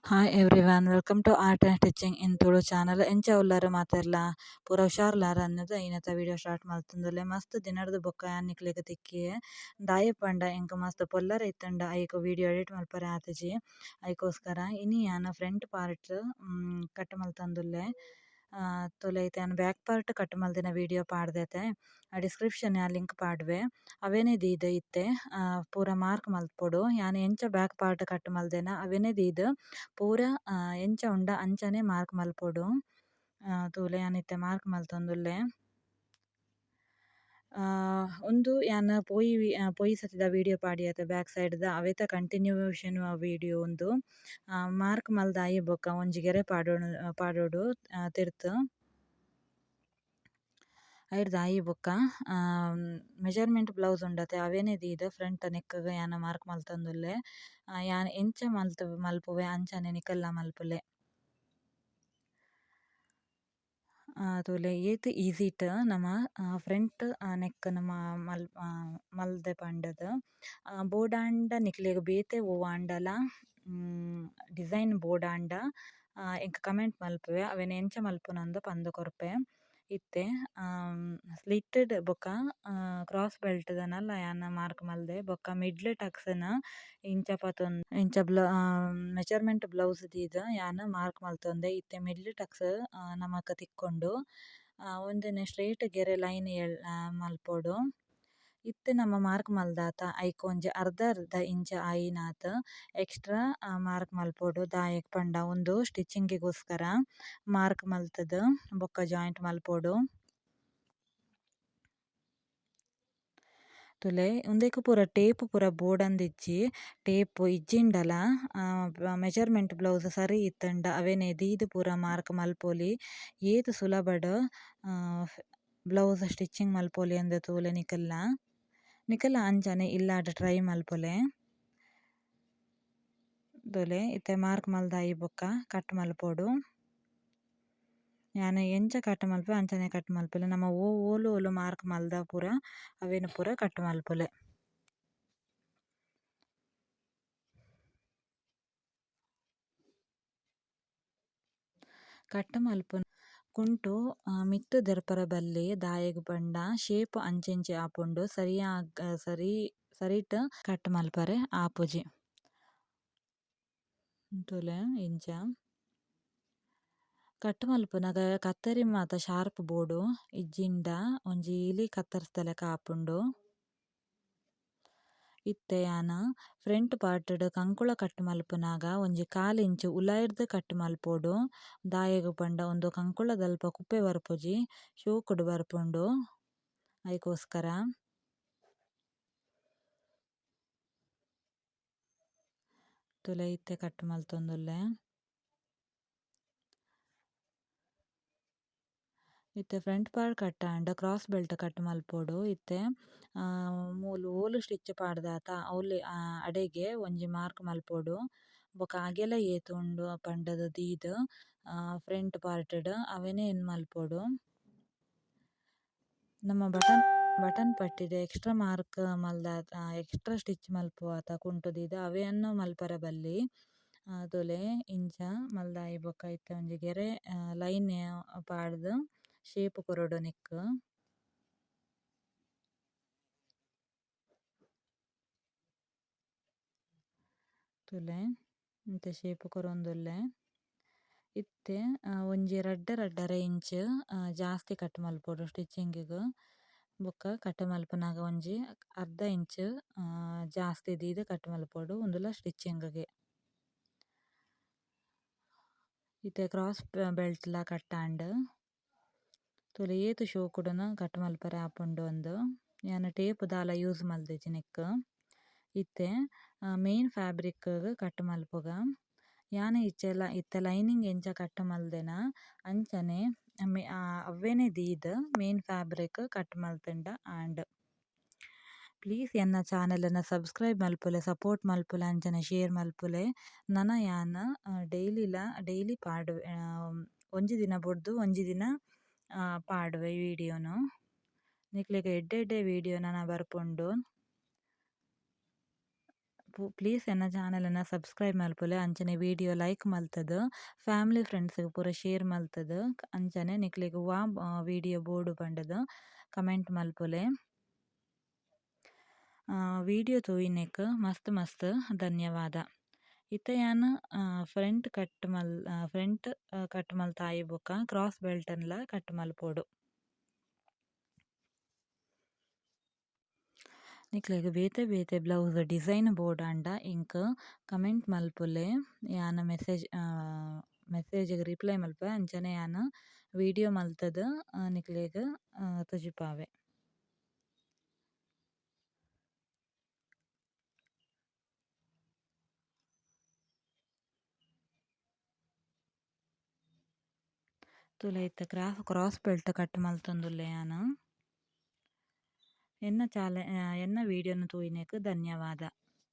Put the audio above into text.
Hi everyone, welcome to art and stitching in Tulu channel. ಎಂಚ ಉಲ್ಲರ್ ಮಾತೆರ್ಲ ಪೂರ ಹುಷಾರುಲಾರ್ ಅನ್ನದ ಇನತ ವಿಡಿಯೋ ಸ್ಟಾರ್ಟ್ ಮಲ್ತೊಂದುಲ್ಲೆ. ಮಸ್ತ್ ದಿನರ್ದ್ ಬೊಕ್ಕ ಯಾನ್ ನಿಕ್ಲೆಗ್ ತಿಕ್ಕಿಯೆ ದಾಯೆ ಪಂಡ ಎಂಕ್ ಮಸ್ತ್ ಪೊಲ್ಲರೆ ಇತ್ತ್ಂಡ ಐಕ್ ವಿಡಿಯೋ ಎಡಿಟ್ ಮಲ್ಪರೆ ಆತಿಜಿ. ಐಕೋಸ್ಕರ ಇನಿ ಯಾನ್ ಫ್ರಂಟ್ ಪಾರ್ಟ್ ಕಟ್ ಮಲ್ತೊಂದುಲ್ಲೆ. ತೂಲೆ ಇತ್ತೆ ಯಾನ್ ಬ್ಯಾಕ್ ಪಾರ್ಟ್ ಕಟ್ ಮಲ್ದಿನ ವಿಡಿಯೋ ಪಾಡ್ದೆತೆ, ಡಿಸ್ಕ್ರಿಪ್ಷನ್ ಯಾನ್ ಲಿಂಕ್ ಪಾಡುವೆ. ಅವೆನೆ ದೀದ್ ಇತ್ತೆ ಪೂರ ಮಾರ್ಕ್ ಮಲ್ಪೊಡು. ಯಾನ್ ಎಂಚ ಬ್ಯಾಕ್ ಪಾರ್ಟ್ ಕಟ್ ಮಲ್ದೆನ ಅವೆನೆ ದೀದ್ ಪೂರ ಎಂಚ ಉಂಡ ಅಂಚನೆ ಮಾರ್ಕ್ ಮಲ್ಪೊಡು. ತೂಲೆ ಯಾನ್ ಇತ್ತೆ ಮಾರ್ಕ್ ಮಲ್ತೊಂದುಲ್ಲೆ. ಉಂದು ಯಾನ್ ಪೋಯಿ ಪೋಯಿ ಸತಿದ ವಿಡಿಯೋ ಪಾಡಿಯೆತೆ ಬ್ಯಾಕ್ ಸೈಡ್ ದ ಅವೆತ ಕಂಟಿನ್ಯೂಯೇಷನ್ ವಿಡಿಯೋ ಉಂದು. ಮಾರ್ಕ್ ಮಲ್ದಾಯಿ ಬೊಕ್ಕ ಒಂಜಿ ಗೆರೆ ಪಾಡೊಡು ಪಾಡೊಡು ತಿರ್ತ್. ಐರ್ದ್ ಆಯಿ ಬೊಕ್ಕ ಮೆಜರ್ಮೆಂಟ್ ಬ್ಲೌಸ್ ಉಂಡತೆ ಅವೆನೆ ದೀದ್ ಫ್ರಂಟ್ ನೆಕ್ ಗ್ ಯಾನ್ ಮಾರ್ಕ್ ಮಲ್ತೊಂದುಲ್ಲೆ. ಯಾನ್ ಎಂಚ ಮಲ್ಪುವೆ ಅಂಚನೆ ನಿಕಲ್ಲ ಮಲ್ಪುಲೆ. ತೂಲೆ ಏತ್ ಈಸಿ ಟ್ ನಮ ಫ್ರಂಟ್ ನೆಕ್ ನಮ ಮಲ್ದೆ ಪಂಡದ್. ಬೋಡಾಂಡ ನಿಕ್ಲೆಗ್ ಬೇತೆ ಒವ್ವಾಂಡಲ ಡಿಸೈನ್ ಬೋಡಾಂಡ ಎಂಕ್ ಕಮೆಂಟ್ ಮಲ್ಪುವೆ, ಅವೆನ್ ಎಂಚ ಮಲ್ಪುನಂದ್ ಪಂದ್ ಕೊರ್ಪೆ. ಇತ್ತೆ ಸ್ಲಿಟ್ಟೆಡ್ ಬೊಕ ಕ್ರಾಸ್ ಬೆಲ್ಟ್ ದನಲ ಯಾನ್ ಮಾರ್ಕ್ ಮಲ್ದೆ. ಬೊಕ ಮಿಡ್ಲ್ ಟಕ್ಸ್ ನ್ ಇಂಚ ಪತೊಂದು ಇಂಚ ಮೆಜರ್ಮೆಂಟ್ ಬ್ಲೌಸ್ ದೀದ್ ಯಾನ್ ಮಾರ್ಕ್ ಮಲ್ತೊಂದೆ. ಇತ್ತೆ ಮಿಡ್ಲ್ ಟಕ್ಸ್ ನಮಕ್ ತಿಕ್ಕುಂಡು. ಉಂದೆನ್ ಸ್ಟ್ರೈಟ್ ಗೆರೆ ಲೈನ್ ಮಲ್ಪೊಡು. ಇತ್ತೆ ನಮ ಮಾರ್ಕ್ ಮಲ್ದಾತ ಐಕ್ ಒಂಜಿ ಅರ್ಧ ಅರ್ಧ ಇಂಚ್ ಆಯಿನಾತ್ ಎಕ್ಸ್ಟ್ರಾ ಮಾರ್ಕ್ ಮಲ್ಪೊಡು. ದಾಯೆಗ್ ಪಂಡ ಉಂದು ಸ್ಟಿಚಿಂಗ್ ಗೋಸ್ಕರ ಮಾರ್ಕ್ ಮಲ್ತುದು ಬೊಕ ಜಾಯಿಂಟ್ ಮಲ್ಪೊಡು. ತೂಲೆ ಉಂದೆಕ್ ಪೂರ ಟೇಪ್ ಪೂರ ಬೋಡಂದಿಜ್ಜಿ. ಟೇಪ್ ಇಜ್ಜಿಂಡಲ ಮೆಜರ್ಮೆಂಟ್ ಬ್ಲೌಸ್ ಸರಿ ಇತ್ತ್ಂಡ ಅವೆನೆ ದೀದ್ ಪೂರ ಮಾರ್ಕ್ ಮಲ್ಪೊಲಿ. ಏತ್ ಸುಲಭಡ್ ಬ್ಲೌಸ್ ಸ್ಟಿಚಿಂಗ್ ಮಲ್ಪೊಲಿ ಅಂದ್ ತೂಲೆ ನಿಕಲ್ಲ. ನಿಕಲ್ಲ ಅಂಚನೆ ಇಲ್ಲಾಡ್ ಟ್ರೈ ಮಲ್ಪುಲೆ. ತೂಲೆ ಇತ್ತೆ ಮಾರ್ಕ್ ಮಲ್ದಾಯಿ ಬೊಕ್ಕ ಕಟ್ ಮಲ್ಪೊಡು. ಯಾನ್ ಎಂಚ ಕಟ್ ಮಲ್ಪುವೆ ಅಂಚನೆ ಕಟ್ ಮಲ್ಪುಲೆ. ನಮ ಓಲು ಓಲು ಮಾರ್ಕ್ ಮಲ್ದ ಪೂರ ಅವೆನ್ ಪೂರ ಕಟ್ ಮಲ್ಪುಲೆ. ಕಟ್ ಮಲ್ಪುನ ಕುಂಟು ಮಿತ್ತ್ ದೆರ್ಪರೆ ಬಲ್ಲಿ ದಾಯೆಗ್ ಪಂಡ ಶೇಪ್ ಅಂಚೆಂಚಿ ಆಪುಂಡು ಸರಿ ಸರಿಟ್ ಕಟ್ ಮಲ್ಪರೆ ಆಪುಜಿ. ತೂಲೆ ಇಂಚ ಕಟ್ ಮಲ್ಪುನಗ ಕತ್ತರಿ ಮಾತ ಶಾರ್ಪ್ ಬೋಡು ಇಜ್ಜಿಂಡ ಒಂಜಿ ಇಲಿ ಕತ್ತರಿಸ್ದ ಲೆಕ ಆಪುಂಡು. ಇತ್ತೆ ಯಾನ್ ಫ್ರಂಟ್ ಪಾರ್ಟ್ ಡ್ ಕಂಕುಳ ಕಟ್ ಮಲ್ಪುನಗ ಒಂಜಿ ಕಾಲ್ ಇಂಚ್ ಉಲಾಯಿರ್ದ್ ಕಟ್ ಮಲ್ಪೊಡು. ದಾಯೆಗ್ ಪಂಡ ಉಂದು ಕಂಕುಳದಲ್ಪ ಕುಪ್ಪೆ ಬರ್ಪುಜಿ ಶೋಕುಡು ಬರ್ಪುಂಡು ಐಕೋಸ್ಕರ. ತೂಲೆ ಇತ್ತೆ ಕಟ್ ಮಲ್ತೊಂದುಲ್ಲೆ. ಇತ್ತೆ ಫ್ರಂಟ್ ಪಾರ್ಟ್ ಕಟ್ ಆಂಡ ಕ್ರಾಸ್ ಬೆಲ್ಟ್ ಕಟ್ ಮಲ್ಪೊಡು. ಇತ್ತೆ ಮೂಲು ಓಲು ಸ್ಟಿಚ್ ಪಾಡ್ದಾತ ಅವ್ಲೆ ಅಡೆಗೆ ಒಂಜಿ ಮಾರ್ಕ್ ಮಲ್ಪೊಡು. ಬೊಕ ಅಗೆಲ ಏತ್ ಉಂಡು ಪಂಡದ್ ದೀದ್ ಫ್ರಂಟ್ ಪಾರ್ಟ್ ಡ್ ಅವೆನೆ ಎನ್ ಮಲ್ಪೊಡು. ನಮ್ಮ ಬಟನ್ ಪಟ್ಟಿಡ್ ಎಕ್ಸ್ಟ್ರಾ ಮಾರ್ಕ್ ಮಲ್ದಾತ ಎಕ್ಸ್ಟ್ರಾ ಸ್ಟಿಚ್ ಮಲ್ಪುವಾತ ಕುಂಟು ದೀದ್ ಅವೆನ್ ಮಲ್ಪರೆ ಬಲ್ಲಿ. ತೂಲೆ ಇಂಚ ಮಲ್ದಾಯಿ ಬೊಕ ಇತ್ತೆ ಒಂಜಿ ಗೆರೆ ಲೈನ್ ಪಾಡ್ದ್ ಶೇಪ್ ಕೊರೊಡು ನೆಕ್ಕ್. ತೂಲೆ ಇಂಚ ಶೇಪ್ ಕೊರೊಂದುಲ್ಲೆ. ಇತ್ತೆ ಒಂಜಿ ರಡ್ಡ್ ರಡ್ಡರೆ ಇಂಚ್ ಜಾಸ್ತಿ ಕಟ್ ಮಲ್ಪೊಡು ಸ್ಟಿಚಿಂಗ್ ಗ್. ಬೊಕ ಕಟ್ ಮಲ್ಪುನಗ ಒಂಜಿ ಅರ್ಧ ಇಂಚ್ ಜಾಸ್ತಿ ದೀದ್ ಕಟ್ ಮಲ್ಪೊಡು ಉಂದುಲ ಸ್ಟಿಚಿಂಗ್ ಗೆ. ಇತ್ತೆ ಕ್ರಾಸ್ ಬೆಲ್ಟ್ ಲ ಕಟ್ ಆಂಡ್. ತೂಲೆ ಏತ್ ಶೋಕುಡುನ ಕಟ್ ಮಲ್ಪರೆ ಆಪುಂಡು ಅಂದ್. ಯಾನ್ ಟೇಪ್ ದಾಲ ಯೂಸ್ ಮಲ್ದಿಜಿ ನೆಕ್ಕ್. ಇತ್ತೆ ಮೈನ್ ಫ್ಯಾಬ್ರಿಕ್ ಗ್ ಕಟ್ ಮಲ್ಪುಗ. ಯಾನ್ ಇತ್ತೆ ಲೈನಿಂಗ್ ಎಂಚ ಕಟ್ ಮಲ್ದೆನ ಅಂಚನೆ ಅವ್ವೆನೆ ದೀದ್ ಮೈನ್ ಫ್ಯಾಬ್ರಿಕ್ ಕಟ್ ಮಲ್ತುಂಡ ಆಂಡ್. ಪ್ಲೀಸ್ ಎನ್ನ ಚಾನೆಲ್ ನ್ ಸಬ್ಸ್ಕ್ರೈಬ್ ಮಲ್ಪುಲೆ, ಸಪೋರ್ಟ್ ಮಲ್ಪುಲೆ ಅಂಚನೆ ಶೇರ್ ಮಲ್ಪುಲೆ. ನನ ಯಾನ್ ಡೈಲಿ ಲ ಡೈಲಿ ಪಾಡುವೆ ಒಂಜಿ ದಿನ ಬುಡ್ದು ಒಂಜಿ ದಿನ ಪಾಡುವೆ ವಿಡಿಯೋನು. ನಿಕ್ಲೆಗ್ ಎಡ್ಡೆ ಎಡ್ಡೆ ವಿಡಿಯೋ ನನ ಬರ್ಪುಂಡು. ಪ್ಲೀಸ್ ಎನ್ನ ಚಾನೆಲ್ ನ್ ಸಬ್ಸ್ಕ್ರೈಬ್ ಮಲ್ಪುಲೆ ಅಂಚನೆ ವೀಡಿಯೊ ಲೈಕ್ ಮಲ್ತುದು ಫ್ಯಾಮಿಲಿ ಫ್ರೆಂಡ್ಸ್ ಗ್ ಪೂರ ಶೇರ್ ಮಲ್ತುದು ಅಂಚನೆ ನಿಕ್ಲೆಗ್ ವಾ ವೀಡಿಯೊ ಬೋಡು ಪಂಡುದು ಕಮೆಂಟ್ ಮಲ್ಪುಲೆ. ವೀಡಿಯೊ ತೂಯಿನೆಕ್ ಮಸ್ತ್ ಮಸ್ತ್ ಧನ್ಯವಾದ. ಇತ್ತೆ ಯಾನ್ ಫ್ರಂಟ್ ಕಟ್ ಮಲ್ ಫ್ರಂಟ್ ಕಟ್ ಮಲ್ತಾಯಿ ಬೊಕ ಕ್ರಾಸ್ ಬೆಲ್ಟ್ ನ್ಲ ಕಟ್ ಮಲ್ಪೊಡು. ನಿಕ್ಲೆಗ್ ಬೇತೆ ಬೇತೆ ಬ್ಲೌಸ್ ಡಿಸೈನ್ ಬೋಡಾಂಡ ಎಂಕ್ ಕಮೆಂಟ್ ಮಲ್ಪುಲೆ ಯಾನ್ ಮೆಸೇಜ್ ಮೆಸೇಜ್ ಗ್ ರಿಪ್ಲೈ ಮಲ್ಪುವೆ ಅಂಚನೆ ಯಾನ್ ವೀಡಿಯೊ ಮಲ್ತುದು ನಿಕ್ಲೆಗ್ ತೋಜಿಪಾವೆ. ತೂಲೆ ಇತ್ತೆ ಕ್ರಾಸ್ ಬೆಲ್ಟ್ ಕಟ್ ಮಲ್ತೊಂದುಲ್ಲೆ ಯಾನ್. ಎನ್ನ ಚಾಲೆ ಎನ್ನ ವೀಡಿಯೋ ನು ತೂಯಿನೆಕ್ ಧನ್ಯವಾದ.